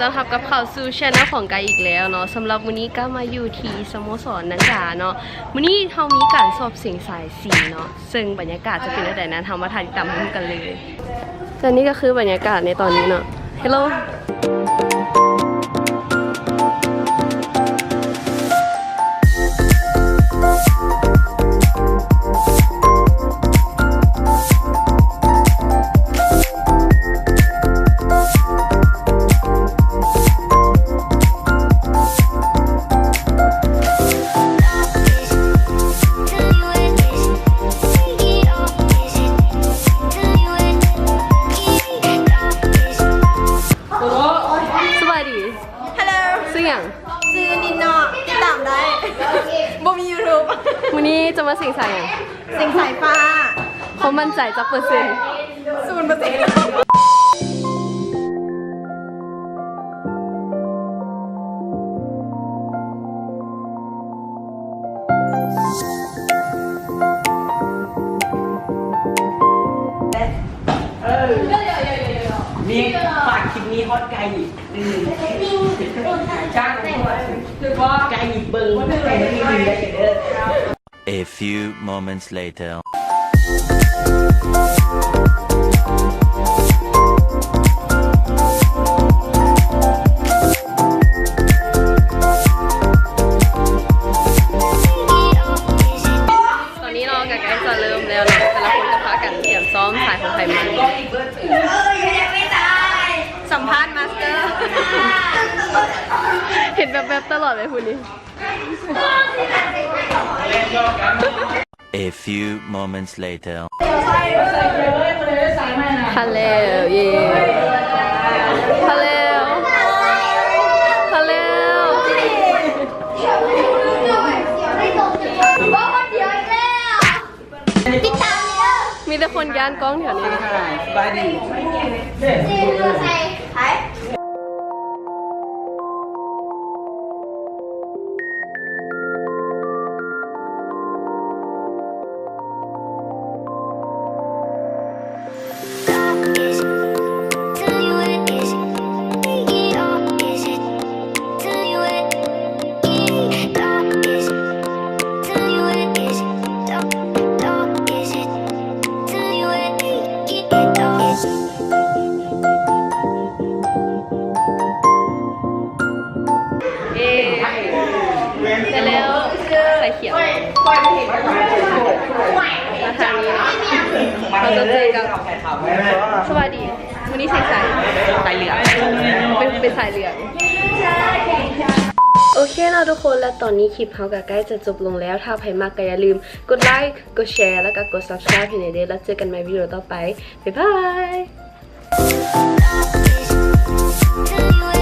ຕ້ອນຮັບກັບເຂົ້າສູ່ channel ຂອງກາຍອີກແລ້ວເນາະ. ສຳລັບມື້ນີ້ກາຍມາຢູ່ທີ່ສະໂມສອນນັນດາເນາະ. ມື້ນີ້ເຮົາມີການສອບເສັງສາຍສີເນາະ, ເຊິ່ງບັນຍາກາດຈະເປັນແນວໃດນັ້ນ ເຮົາມາຖ່າຍຕິດຕາມພ້ອມກັນເລີຍ. ແລະນີ້ກໍຄືບັນຍາກາດໃນຕອນນີ້ເນາະ. Hello. ສະບາຍດີ. Hello. ຊື່ຫຍັງ? ຊື່ນິນເນາະ ຕິດຕາມໄດ້. ບໍ່ມີ YouTube. ມື້ນີ້ຈະມາເສັງສາຍຫຍັງ? ເສັງສາຍຟ້າ. ຄວາມໝັ້ນໃຈຈັກເປີເຊັນ? ສູນເປີເຊັນ. ເອີ ນີ້ຝາກຄລິບນີ້ຮອດໄກອີກໜຶ່ງ ຈ້າງໄກອີກເບິ່ງ ໄກອີກໜຶ່ງໄດ້ເດີ. A few moments later. ຕອນນີ້ເນາະ ກໍໃກ້ຈະເລີ່ມແລ້ວເນາະ, ແຕ່ລະຄົນກໍພາກັນຕຽມຊ້ອມສາຍຂອງໃຜມັນ. ສຳພາດມາສເຕີ ເຫັນແວບໆຕະຫຼອດເລີຍຜູ້ນີ້. A few moments later. ຮາເລວ ເຢ້ ຮາເລວ ຮາເລວ. ຕິດຕາມເດີ. ມີແຕ່ຄົນຢ້ານກ້ອງແຖວນີ້. ສະບາຍດີ. ເອີ ແລ້ວສາຍຂຽວ ມາທາງນີ້ເນາະ ເຮົາຈະເຈີກັບ ສະບາຍດີ. ມື້ນີ້ໃສ່ສາຍ ສາຍເຫຼືອງ ເປັນ ເປັນສາຍເຫຼືອງ. ໂອເຄເນາະທຸກຄົນ ແລະຕອນນີ້ຄລິບເຮົາກໍໃກ້ຈະຈົບລົງແລ້ວ. ຖ້າໃຜມັກກໍຢ່າລືມກົດໄລ ກົດແຊ ແລ້ວກໍກົດ subscribe ໃຫ້ແດ່ເດີ. ແລ້ວເຈີກັນໃໝ່ວິດີໂອຕໍ່ໄປ. ບາຍບາຍ.